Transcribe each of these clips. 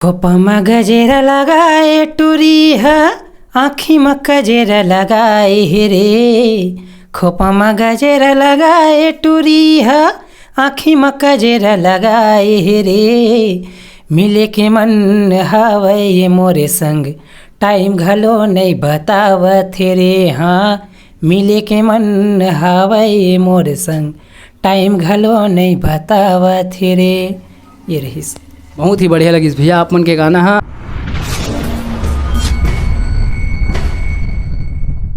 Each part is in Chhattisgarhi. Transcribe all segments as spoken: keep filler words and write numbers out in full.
खोपा म गजेरा लगाए टुरी ह, आँखी म गजेरा लगाए हे रे। खोपा म गजेरा लगाए टुरी ह, आँखी म गजेरा लगाए हे रे। मिले के मन हवय ये मोरे संग, टाइम घलो नइ बतावत हे रे। हाँ, मिले के मन हवय ये मोरे संग, टाइम घलो नइ बतावत हे रे। ये रहिस। बहुत ही बढ़िया लगिस भैया आप मन के गाना हा।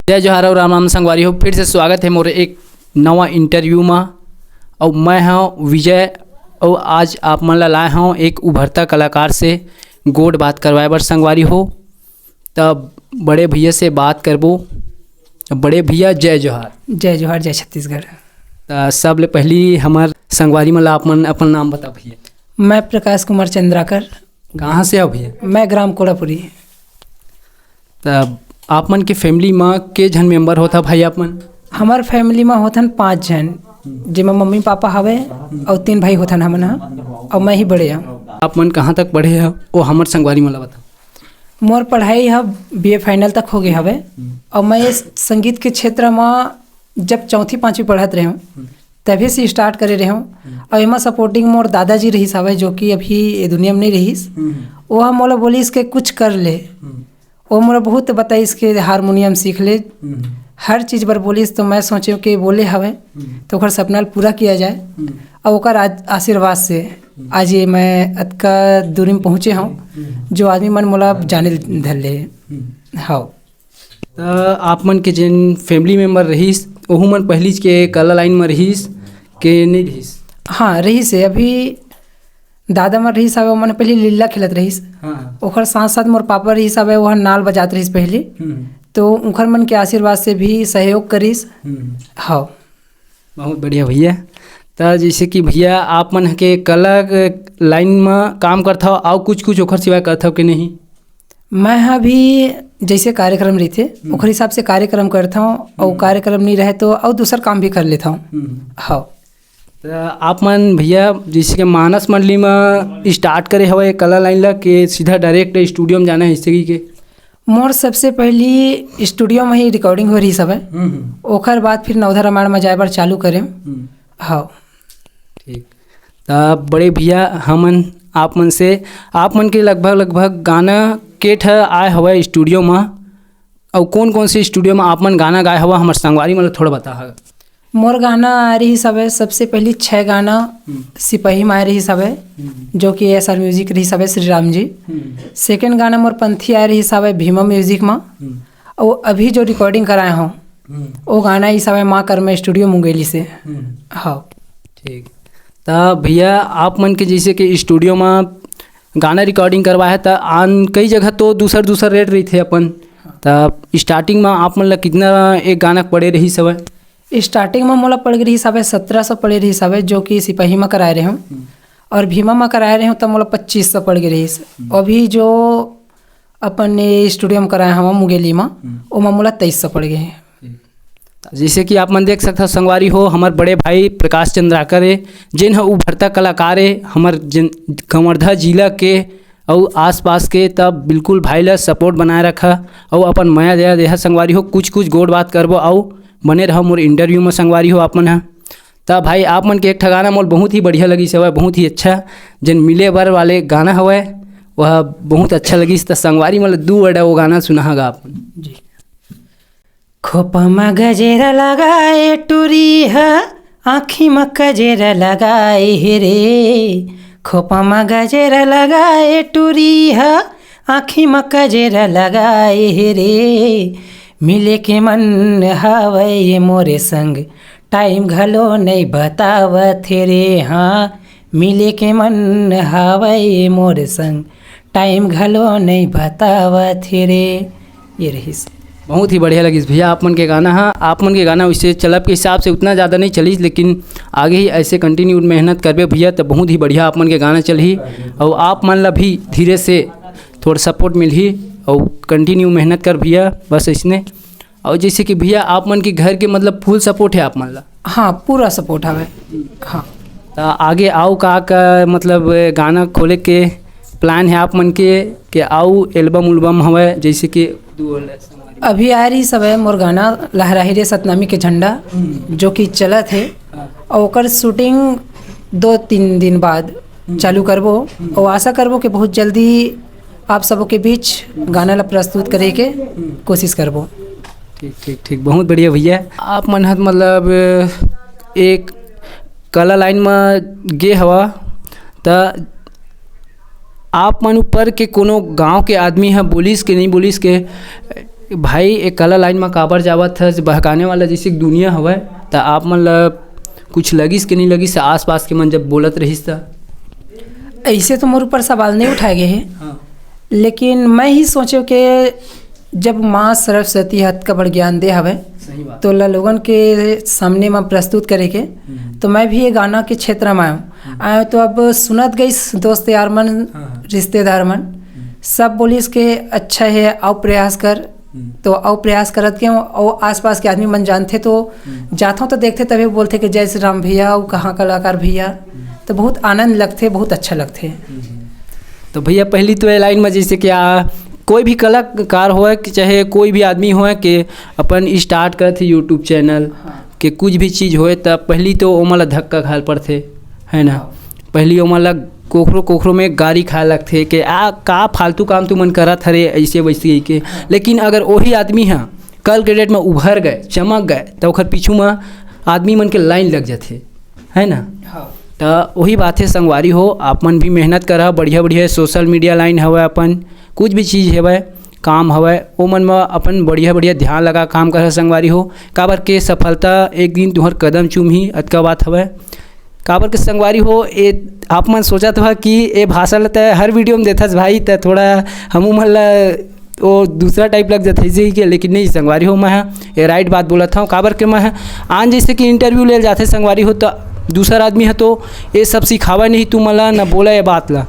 जय जोहार अउ राम राम संगवारी हो, फिर से स्वागत है मोर एक नवा इंटरव्यू मा। अउ मैं हूँ विजय, अउ आज आप मन ला लाए हूँ एक उभरता कलाकार से गोठ बात करवाए बर संगवारी हो। तब बड़े भैया से बात करबो। बड़े भैया, जय जोहार। जय जोहार, जय छत्तीसगढ़। त सबले पहली हमर संगवारी मन ला आप मन अपन नाम बता भैया। मैं प्रकाश कुमार चंद्राकर। कहाँ से हो भैया? मैं ग्राम कोड़ापुरी। तब आप मन के फैमिली म के झन मेंबर होता भाई आप मन? हमर फैमिली म होथन पाँच झन, जेमा मम्मी पापा हवे अउ तीन भाई होथन हमन ह, अउ मैं ही बड़े हूँ। आप मन कहाँ तक पढ़े हो, वो हमर संगवारी मन ला बता। मोर पढ़ाई ह बीए फाइनल तक हो गए हवे, अउ मैं ये संगीत के क्षेत्र म जब चौथी पाँचवीं पढ़त रहे हूँ, तभी से स्टार्ट करे रहे हूँ। अउ एमा सपोर्टिंग मोर दादाजी रहिस हवे, जो कि अभी ये दुनिया में नहीं रहिस। वो ह मोला बोलिस के कुछ कर ले। वो मोला बहुत बताइस के हारमोनियम सीख ले, हर चीज बर बोलिस। तो मैं सोचे के बोले हवे, तो ओकर सपना ल पूरा किया जाए। अउ ओकर आज-, आशीर्वाद से आज ये मैं अतका दूरी में पहुँचे हूँ, जो आदमी मन मोला जाने धर ले। हाँ। त आप मन के जेन फैमिली मेंबर रहिस, ओहू मन पहिलीच के कला लाइन म रहिस के नहीं रहिस? हाँ, रहिस हे। अभी दादा मन रहिस हवे, ओमन पहले लीला खेलत रहिस। हाँ। ओकर साथ साथ मोर पापा रहिस हवे, ओहर नाल बजात रहिस पहले। हम्म। तो उखर मन के आशीर्वाद से भी सहयोग करिस। हम्म। हाँ। बहुत बढ़िया भैया। त जैसे कि भैया आप मन के कला के लाइन म काम करथव, अउ कुछ कुछ ओखर सिवाय करथव के नहीं? मैं ह भी जैसे कार्यक्रम रहिथे, हम्म। ओखर हिसाब से कार्यक्रम करथव, अउ हम्म। कार्यक्रम नहीं रहे तो अउ दूसर काम भी कर लेथव। हम्म। हाँ। त आप मन भैया जैसे कि मानस मंडली म स्टार्ट करे हवे कला लाइन ला के सीधा डायरेक्ट स्टूडियो म जाना है इस तरीके के? मोर सबसे पहली स्टूडियो म ही रिकॉर्डिंग हो रहिस हवे। हम्म, हम्म। ओखर बाद फिर नवधा रामायण म जाए बर चालू करे। हम्म। हाँ। ठीक। त बड़े भैया, हमन आप मन से, आप मन के लगभग, लगभग गाना के ठा आए हवय स्टूडियो म, अउ कोन कोन से स्टूडियो म आप मन गाना गाए हवय, हमर संगवारी मन ल थोड़ा बता हव। मोर गाना आए रहिस हवय, सबसे पहली छह गाना हम्म। सिपाही म आए रहिस हवय, हम्म। जो कि एस आर म्यूजिक रहिस हवय, श्री राम जी। हम्म। सेकंड गाना मोर पंथी आए रहिस हवय भीमा म्यूजिक म। हम्म। अउ अभी जो रिकॉर्डिंग कराए हव, हम्म। वो गाना इस समय माँ कर्मा स्टूडियो मुंगेली से। हम्म। हाँ। ठीक। त भैया, आप मन के जैसे कि स्टूडियो म गाना रिकॉर्डिंग करवाए, त आन कई जगह तो दूसर दूसर रेट रहिथे अपन। त स्टार्टिंग म आप मन ला कितना एक गाना के पड़े रहिस हवय? स्टार्टिंग म मोला पड़ गे रहिस हवय, सत्रह सौ पड़े रहिस हवय, जो कि सिपाही म कराए रहे हूँ। हम्म। और भीमा म कराए रहे हूँ, त मोला पच्चीस सौ पड़ गे रहिस। हम्म। अभी जो अपन ये स्टूडियो म कराए हवं मुंगेली म, हम्म। ओमा मोला तेईस सौ पड़ गे हे। जैसे कि आप मन देख सकथव संगवारी हो, हमर बड़े भाई प्रकाश चंद्राकर ए, जेन ह उभरता कलाकार ए, हमर जन-, कवर्धा जिला के अउ आसपास के, तब बिल्कुल भाई ला सपोर्ट बनाए रखा अउ अपन मया दया देहा संगवारी हो। कुछ कुछ गोठ बात करबो अउ बने रहा मोर इंटरव्यू म संगवारी हो आप मन ह। त भाई, आप मन के एक ठा गाना मोल बहुत ही बढ़िया लगिस हवय, बहुत ही अच्छा, जेन मिले बर वाले गाना हवय, वह बहुत अच्छा लगिस। त संगवारी मन ल दू वर्ड वो गाना सुनाहा गा आप मन। जी। खोपा म गजेरा लगाए टुरी ह, आँखी म गजेरा लगाए हे रे। खोपा म गजेरा लगाए टुरी ह, आँखी म गजेरा लगाए हे रे। मिले के मन हवय ये मोरे संग, टाइम घलो नइ बतावत हे रे। हाँ, मिले के मन हवय ये मोरे संग, टाइम घलो नइ बतावत हे रे। ये रहिस। बहुत ही बढ़िया लगिस भैया आप मन के गाना हा। आप मन के गाना वैसे चलब के हिसाब से उतना ज़्यादा नहीं चलिस, लेकिन आगे ही ऐसे कंटिन्यू मेहनत करबे भैया, त बहुत ही बढ़िया आप मन के गाना चलही। अउ आप मन ला भी धीरे से थोड़ा सपोर्ट मिलही, अउ कंटिन्यू मेहनत कर भैया, बस इसने। अउ जैसे कि भैया, आप मन के घर के मतलब फुल सपोर्ट है आप मन ला? हाँ, पूरा सपोर्ट हवे। हाँ। त आगे आओ का, का मतलब गाना खोले के प्लान है आप मन के, के आऊ एल्बम उल्बम हवय, जैसे कि दू अभी आ रही सब है मोर गाना लहराही रे सतनामी के झंडा, हम्म। जो कि चलत है, हाँ। और ओकर शूटिंग दो तीन दिन बाद हम्म। चालू करबो, हम्म। और आशा करबो कि बहुत जल्दी आप सबों के बीच गाना ला प्रस्तुत करे के हम्म। कोशिश करबो। ठीक, ठीक, ठीक, बहुत बढ़िया भैया। आप मन ह मतलब एक कला लाइन म गे हवा, त आप मन ऊपर के कोनो गांव के आदमी ह बोलिस के नहीं बोलिस के, "भाई, एक कला लाइन म काबर जावत हस, बहकाने वाला जैसे एक दुनिया हवय," त आप मन ल कुछ लगिस के नहीं लगिस, आसपास के मन जब बोलत रहिस त? ऐसे तो मोर ऊपर सवाल नहीं उठाए गए हे, हाँ। लेकिन मैं ही सोचे के जब माँ सरस्वती हत का बड़ ज्ञान दे हवे, सही बात। तो ला लोगन के सामने में प्रस्तुत करे के, हम्म। तो मैं भी ये गाना के क्षेत्र में आयो। हम्म। आयो तो अब सुनत गई दोस्त यार मन, हाँ, हाँ। रिश्तेदार मन, हम्म। सब बोलिस के अच्छा है, आओ प्रयास कर। हम्म। तो आओ प्रयास करत के हूँ, और आसपास के आदमी मन जानते तो हम्म। जाता हूँ तो देखते तभी बोलते कि जय श्री राम भैया, वो कहाँ कलाकार भैया, हम्म। तो बहुत आनंद लगते, बहुत अच्छा लगते। हम्म। तो भैया, पहली तो ये लाइन में जैसे कि आ, कोई भी कलाकार होए कि चाहे कोई भी आदमी होए कि अपन स्टार्ट करत हे YouTube चैनल हाँ। के कुछ भी चीज़ होए, त पहली तो ओमन ला धक्का खाए पड़थे, है ना? हाँ। पहली ओमन ला कोखरो कोखरो में गारी खाए लगथे कि आ का फालतू काम तुमन करत हरे, ऐसे वैसे ही के। हाँ। लेकिन अगर वही आदमी ह कल के डेट में उभर गए, चमक गए, त ओखर पीछू में आदमी मन के लाइन लग जाथे, है ना? हाँ। त वही बात है संगवारी हो, आप मन भी मेहनत करा, बढ़िया बढ़िया सोशल मीडिया लाइन हवय, अपन कुछ भी चीज़ हवय, काम हवय, ओ मन म अपन बढ़िया बढ़िया ध्यान लगा काम करा संगवारी हो, काबर के सफलता एक दिन तुहर कदम चूमही, अतका बात हवय। काबर के संगवारी हो, ए, आप मन सोचत हव कि ए भाषा ल तय हर वीडियो में देथस भाई, त थोड़ा हमू मन ल वो दूसरा टाइप लग जाथे जी के, लेकिन नहीं संगवारी हो, मैं ह ये राइट बात बोलत हूँ। काबर के मैं ह आन जैसे कि इंटरव्यू लेल जाथे संगवारी हो, तो दूसर आदमी ह तो ये सब सिखावा नहीं तुमन ला, न बोला ये बात ला,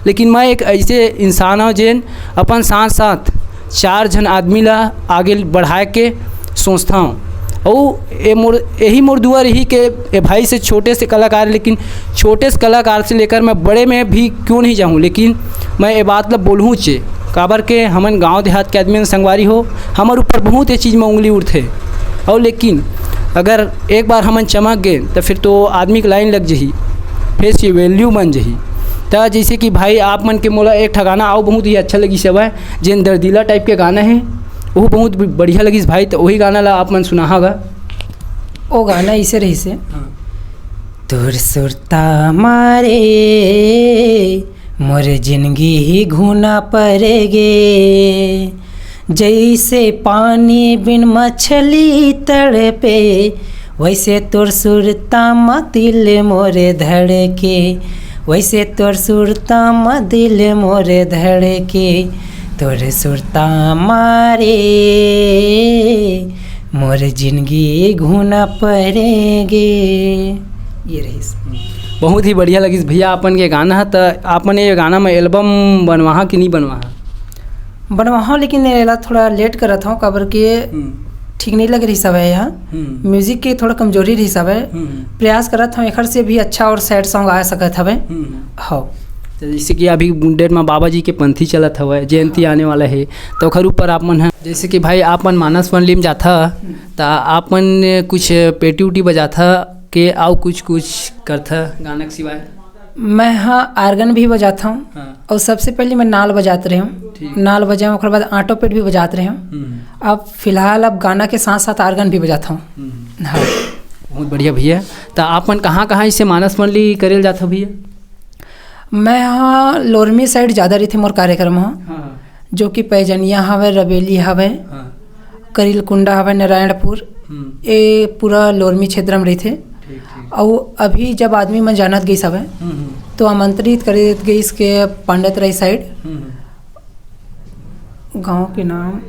लेकिन मैं एक ऐसे इंसान हूँ जेन अपन साथ साथ चार झन आदमी ला आगे बढ़ाए के सोचता हूँ। और ये मोर, यही मोर दुआ रही कि ये भाई से छोटे से कलाकार, लेकिन छोटे से कलाकार से लेकर मैं बड़े में भी क्यों नहीं जाऊँ, लेकिन मैं ये बात ला बोलहूँ चे, काबर के हमन गांव देहात के आदमी संगवारी हो, हमर ऊपर बहुत ये चीज़ में उंगली उठथे। और लेकिन अगर एक बार हमन चमक गए तो फिर तो आदमी के लाइन लग जही, फेस के वैल्यू बन जही। त जैसे कि भाई आप मन के मोला एक ठा गाना आओ बहुत ही अच्छा लगी सब है, जेन दर्दीला टाइप के गाना है, वो बहुत बढ़िया लगिस भाई, तो वही गाना ला आप मन सुनाहा गा। ओ गाना इसे रहिसे। हाँ। तोर सुरता मारे मोर जिंदगी ही घुना परे गे, जैसे पानी बिन मछली तड़पे, वैसे तोर सुरता म दिल मोरे धड़के, वैसे तोर सुरता म दिल मोरे धड़के, तोर सुरता मारे मोर जिंदगी घुना परे गे। ये रहिस। बहुत ही बढ़िया लगिस भैया अपन के गाना ह। त अपन ये गाना में एल्बम बनवाहा कि नहीं बनवाहा? बनवाहा, लेकिन एला थोड़ा लेट करत हूँ, काबर के हम्म। ठीक नहीं लग रही सब है यहाँ। हम्म। म्यूजिक के थोड़ा कमजोरी रही सब है। हम्म। प्रयास करत हूँ एखर से भी अच्छा और सैड सॉन्ग आ सकत हवे। हम्म। हाँ। तो जैसे कि अभी डेट में बाबा जी के पंथी चलत हवे, जयंती हाँ। आने वाला है, तो ओखर ऊपर आप मन ह, जैसे कि भाई आप मन मानस मंडली में जाथा, हम्म। त आप मन कुछ पेटी उटी बजाथा के, आउ कुछ कुछ करथा गाना के सिवाय? मैं हाँ आर्गन भी बजाता हूँ हाँ। और सबसे पहले मैं नाल बजाते रहे हूँ। ठीक। नाल बजाए, ओकर बाद आटो पेट भी बजाते रहे हूँ। हम्म। अब फिलहाल अब गाना के साथ साथ आर्गन भी बजाता हूँ। हम्म। हाँ। बहुत बढ़िया भैया। त आप मन कहाँ कहाँ इसे मानस मंडली करेल जात हो भैया? मैं हाँ लोरमी साइड ज़्यादा रही थे मोर कार्यक्रम हाँ, हाँ। जो कि पैजनिया हवे, रबेली हवे, हाँ। करीलकुंडा हवे, नारायणपुर, हम्म। ये पूरा लोरमी क्षेत्र में रही थे। ठीक, ठीक। और अभी जब आदमी मन जानत गई हवे, हम्म, हम्म। तो आमंत्रित करे गई इसके पंडित राय साइड। हम्म, हम्म। गांव के नाम,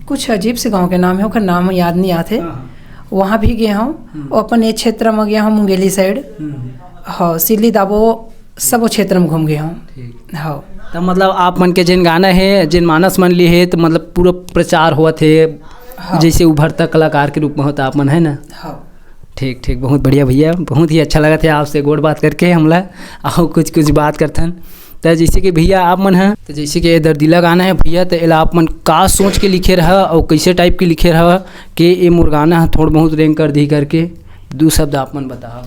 कुछ अजीब से गांव के नाम है, ओकर नाम याद नहीं आते। हाँ, हाँ। वहाँ भी गए हूँ, हम्म। और अपन ये क्षेत्र में गए हूँ, मुंगेली साइड। हम्म, हम्म। हाँ, सिल्ली दाबो, सब वो क्षेत्र में घूम गए हूँ। ठीक। हाँ। त मतलब आप मन के जिन गाना है, जिन मानस मंडली है, तो मतलब पूरा प्रचार होवत है, हाँ। जैसे उभरता कलाकार के रूप में होता आप मन, है ना? हाँ। ठीक, ठीक, बहुत बढ़िया भैया, बहुत ही अच्छा लगा था आपसे गोठ बात करके हमला। आओ कुछ, कुछ बात करथन। त जैसे कि भैया आप मन ह, त जैसे कि ये दर्दीला गाना है भैया, त एला आप मन का सोच के लिखे रहा और कैसे टाइप के लिखे रहा कि ये मोर गाना ह थोड़ा बहुत रेंग कर दी करके दू शब्द आप मन बताओ।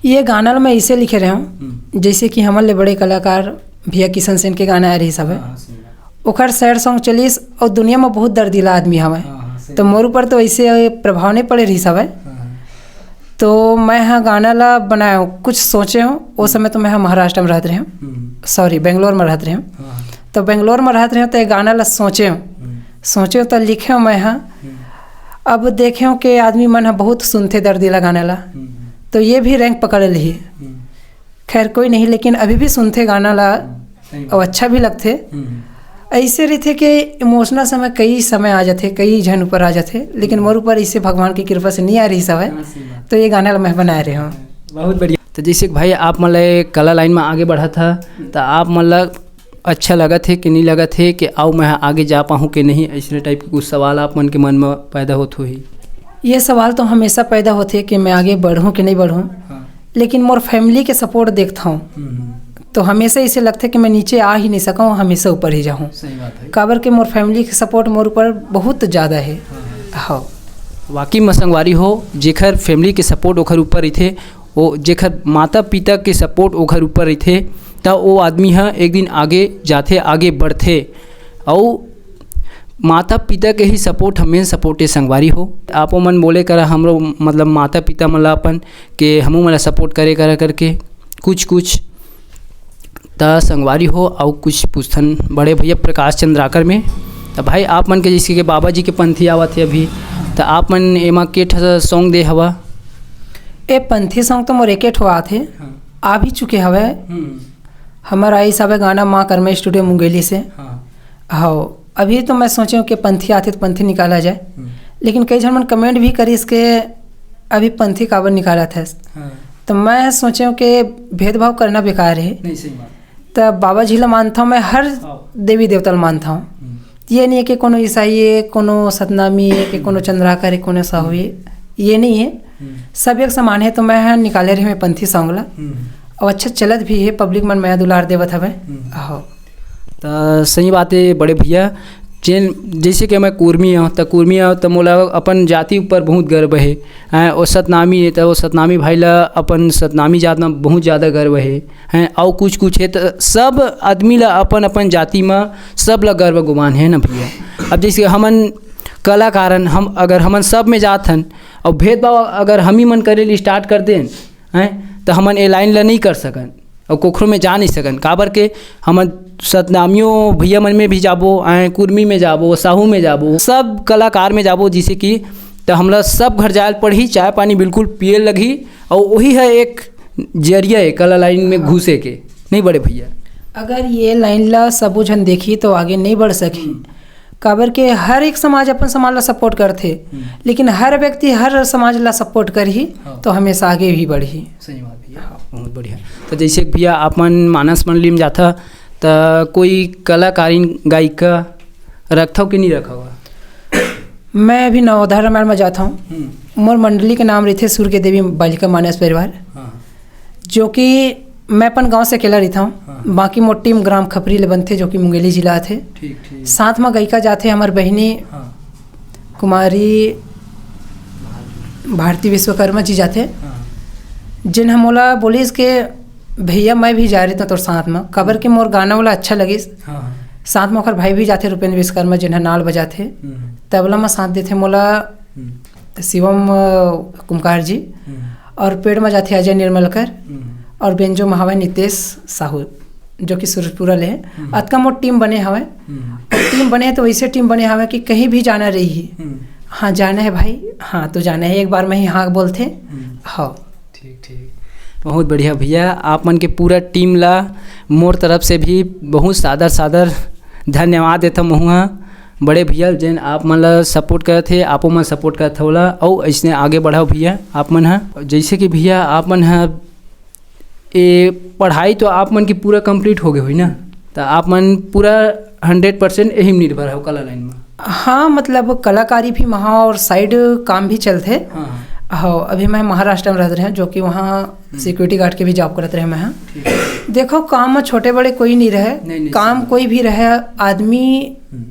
ये गाना ल मैं ऐसे लिखे रहे हूँ, हम्म। जैसे कि हमन ले बड़े कलाकार भैया किशन सेन के गाना आ रही सब है, हाँ, हाँ, सही बात। ओखर सैड सॉन्ग चलिस और दुनिया में बहुत दर्दीला आदमी हवय। हाँ, हाँ, सही तो बात। मोर ऊपर तो ऐसे प्रभाव नहीं पड़े रही सब है। हाँ, हाँ। तो मैं हा गाना ला बनाया हूँ, कुछ सोचे हूँ। वो समय तो मैं हा महाराष्ट्र में रहत रहे हूँ, हम्म। सॉरी, बेंगलोर में रहत रहे हूँ। हाँ, हाँ। तो बेंगलोर में रहत रहे हूँ, तो ये गाना ला सोचे हूँ। हम्म। सोचे हूँ तो लिखे हूँ मैं हा। हम्म। अब देखे हूँ कि आदमी मन हा बहुत सुनथे दर्दीला गाना ला, हम्म। तो ये भी रैंक पकड़ लिही। हम्म। खैर, कोई नहीं, लेकिन अभी भी सुनथे गाना ला, हम्म, सही बात। और अच्छा भी लगथे। हम्म। ऐसे रहिथे कि इमोशनल समय कई समय आ जाथे, कई झन ऊपर आ जाथे, लेकिन मोर ऊपर इसे भगवान की कृपा से नहीं आ रही सवय। हाँ, सही बात। तो ये गाना ला मैं बनाए रहे हूँ। बहुत बढ़िया। तो जैसे कि भाई आप मन ला ये कला लाइन में आगे बढ़त हा, तो आप मन ला अच्छा लगत हे कि नहीं लगत हे कि आओ मैं आगे जा पाहूँ कि नहीं, ऐसने टाइप के कुछ सवाल आप मन के मन में पैदा होत होही? ये सवाल तो हमेशा पैदा होथे कि मैं आगे बढ़ूँ कि नहीं बढ़ूँ, हाँ। लेकिन मोर फैमिली के सपोर्ट देखता हूँ, हम्म, हम्म। तो हमेशा इसे लगथे कि मैं नीचे आ ही नहीं सकूँ, हमेशा ऊपर ही जाऊँ। सही बात है। काबर के मोर फैमिली के सपोर्ट मोर ऊपर बहुत ज़्यादा है। हाँ, हाँ। हाँ। वाकई में संगवारी हो, जेखर फैमिली के सपोर्ट ओखर ऊपर रहिथे, ओ जेखर माता पिता के सपोर्ट ओखर ऊपर रहिथे, त ओ आदमी ह एक दिन आगे जाथे, आगे बढ़थे। अउ माता पिता के ही सपोर्ट ह मेन सपोर्ट ए संगवारी हो। आपो मन बोले करा हमरो मतलब माता पिता मन ला अपन के हमू मन ला सपोर्ट करे करा करके कुछ कुछ। त संगवारी हो, अउ कुछ पूछथन बड़े भैया प्रकाश चंद्राकर में। त भाई आप मन के जैसे कि बाबा जी के पंथी आवत हे अभी, त आप मन एमा के ठा सॉन्ग दे हवा? ए पंथी सॉन्ग तो मोर एके ठो आत हे, हाँ। आ भी चुके हवे। हम्म। हमर आइस हवे गाना माँ कर्मा स्टूडियो मुंगेली से। हाँ। हव, अभी तो मैं सोचे हूँ कि पंथी आथे तो पंथी निकाला जाए। हम्म। लेकिन कई झन मन कमेंट भी करिस के अभी पंथी काबर निकालत हस। हाँ। तो मैं सोचे हूँ कि भेदभाव करना बेकार है। नहीं, सही बात। त बाबा जी ला मानता हूँ मैं, हर हाँ। देवी देवता ला मानता हूँ। हम्म। ये नहीं है कि कोनो ईसाई है, कोनो सतनामी है, कि कोनो चंद्राकर है, कोनो साहू है, ये नहीं है। हम्म। सब एक समान है, तो मैं हा निकाले रहे मैं पंथी सॉन्ग ला। हम्म। और अच्छा चलत भी है, पब्लिक मन मया दुलार देवत हवे। हम्म। आहो। त सही बात है बड़े भैया, जेन जैसे कि मैं कुर्मी हूँ, त कुर्मी हूँ, त मोला अपन जाति ऊपर बहुत गर्व है। हैं, ओ सतनामी है, त ओ सतनामी भाई ला अपन सतनामी जात में बहुत ज़्यादा गर्व है। हैं, अउ कुछ कुछ है, त सब आदमी ला अपन अपन जाति में सब ला गर्व गुमान है ना भैया। अब जैसे हमन कलाकारन, हम अगर हमन सब में जात हन और भेदभाव अगर हम ही मन करे ले स्टार्ट कर देन, हैं, त हमन ए लाइन ला नहीं कर सकन। अउ कोखरो में जा नहीं सकन, काबर के हमन सतनामियों भैया मन में भी जाबो, आए कुर्मी में जाबो, साहू में जाबो, सब कलाकार में जाबो, जैसे कि त हमला सब घर जाए ल पड़ही, चाय पानी बिल्कुल पिए ल लगही, अउ वही है एक जरिया है कला लाइन में घुसे के, नहीं बड़े भैया? अगर ये लाइन ला सबो झन देखी तो आगे नहीं बढ़ सकही। हम्म। काबर के हर एक समाज अपन समाज ला सपोर्ट करथे, हम्म। लेकिन हर व्यक्ति हर समाज ला सपोर्ट करही, हाँ। तो हमेशा आगे भी बढ़ही। सही बात भैया, हाँ। बहुत बढ़िया। तो जैसे कि भैया आप मन मानस मंडली में जाथा, त कोई कलाकारिन गायिका रखथव कि नहीं रखव? मैं अभी नवोदय रामायण में जाता हूँ। हम्म। मोर मंडली के नाम रहिथे सूर्य देवी बालिका मानस परिवार, हाँ। जो कि मैं अपन गांव से अकेला रहिता हूँ। हाँ। बाकी मोर टीम ग्राम खपरी ले बनथे, जो कि मुंगेली जिला आथे। ठीक, ठीक। साथ में गायिका जाथे हमर बहिनी हाँ। कुमारी भारती विश्वकर्मा जी जाथे, हाँ। जिन ह मोला बोलिस के भैया मैं भी जा रहिता तोर साथ में, काबर के मोर गाना वाला अच्छा लगिस। हाँ, हाँ। साथ में ओकर भाई भी जाथे रुपेंद्र विश्वकर्मा, जिन ह नाल बजाथे, हम्म। तबला में साथ देथे मोला हम्म। शिवम, अ, कुमकार जी हम्म। और पेड़ में जाथे अजय निर्मलकर हम्म। और बेंजो में हवय नितेश साहू, जो कि सूरजपुरा ले हे। हम्म। अतका मोट टीम बने हवय। हम्म। टीम बने तो वैसे टीम बने हवय कि कहीं भी जाना रही। हम्म। हाँ, जाना है भाई, हाँ, तो जाना है, एक बार में ही हाँ बोलथे। हम्म। हाँ। ठीक, ठीक। बहुत बढ़िया भैया, आप मन के पूरा टीम ला मोर तरफ से भी बहुत सादर, सादर धन्यवाद देथव महू ह। बड़े भैया, जेन आप मन ला सपोर्ट करत हे, आपो मन सपोर्ट करत हव ओला, अउ अइसने आगे बढ़ाव भैया आप मन ह। जैसे कि भैया, आप मन ह ए पढ़ाई तो आप मन की पूरा कंप्लीट हो गए होही ना, त आप मन पूरा हंड्रेड परसेंट एही में निर्भर हव कला लाइन में? हाँ, मतलब कलाकारी भी वहाँ और साइड काम भी चलथे। हाँ, हाँ। हाँ, अभी मैं महाराष्ट्र में रहत रहे हूँ, जो कि वहाँ हम्म। सिक्योरिटी गार्ड के भी जॉब करत रहे मैं, हाँ। ठीक है। देखो, काम में छोटे बड़े कोई नहीं रहे। नहीं, नहीं, काम सही। कोई भी रहे, आदमी हम्म।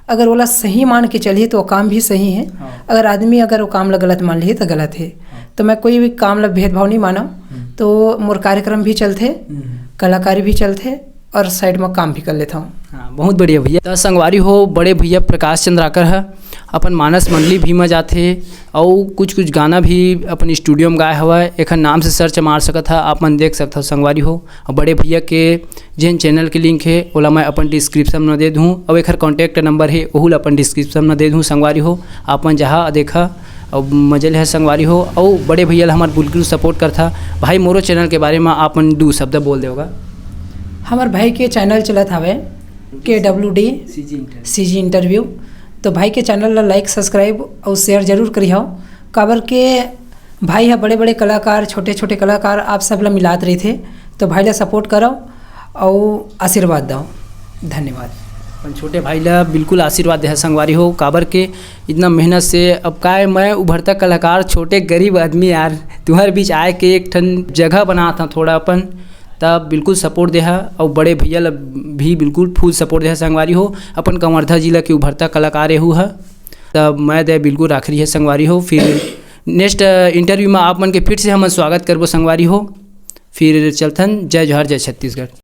अगर ओला सही मान के चलिए तो वो काम भी सही है। हाँ। अगर आदमी अगर वो काम ला गलत मान लिही तो गलत है। हाँ। तो मैं कोई भी काम ला भेदभाव नहीं मानव। हम्म। तो मोर कार्यक्रम भी चलथे, हम्म। कलाकारी भी चलथे और साइड में काम भी कर लेता हूँ। हाँ, बहुत बढ़िया भैया। तो संगवारी हो, बड़े भैया प्रकाश चंद्राकर ह अपन मानस मंडली भी में जाथे, अउ कुछ कुछ गाना भी अपन स्टूडियो में गाए हवय। एखर नाम से सर्च मार सकत ह, आप मन देख सकत हो संगवारी हो। अउ बड़े भैया के जेन चैनल के लिंक हे, ओला मैं अपन डिस्क्रिप्शन में दे दूँ, अउ एखर कॉन्टैक्ट नंबर हे, ओहू ला अपन डिस्क्रिप्शन में दे दूँ संगवारी हो। आप मन जहाँ देखा अउ मजे ले संगवारी हो। अउ बड़े भैया ला हमर बिल्कुल सपोर्ट करथा। भाई, मोरो चैनल के बारे में आप मन दू शब्द बोल देवगा। हमर भाई के चैनल चलत हवे के W D CG interview। CG interview। तो भाई के चैनल ला लाइक, सब्सक्राइब अउ शेयर जरूर करिहव, काबर के भाई ह बड़े-बड़े कलाकार, छोटे-छोटे कलाकार आप सब ला मिलात रहिथे। तो भाई ला सपोर्ट करव अउ आशीर्वाद दव। धन्यवाद। अपन छोटे भाई ला बिल्कुल आशीर्वाद देहा संगवारी हो, काबर के इतना मेहनत से अब काय मैं उभरता कलाकार, छोटे गरीब आदमी यार, तुम्हारे बीच आए के एक ठन जगह बनात हंव थोड़ा अपन, तब बिल्कुल सपोर्ट देहा। अउ बड़े भैया ला भी बिल्कुल फुल सपोर्ट देहा संगवारी हो, अपन कवर्धा जिला के उभरता कलाकार एहू ह। तब मैं दे बिल्कुल आखिरी है संगवारी हो, फिर नेक्स्ट इंटरव्यू में आप मन के फिर से हमन स्वागत करबो संगवारी हो। फिर चलथन, जय जोहार, जय छत्तीसगढ़।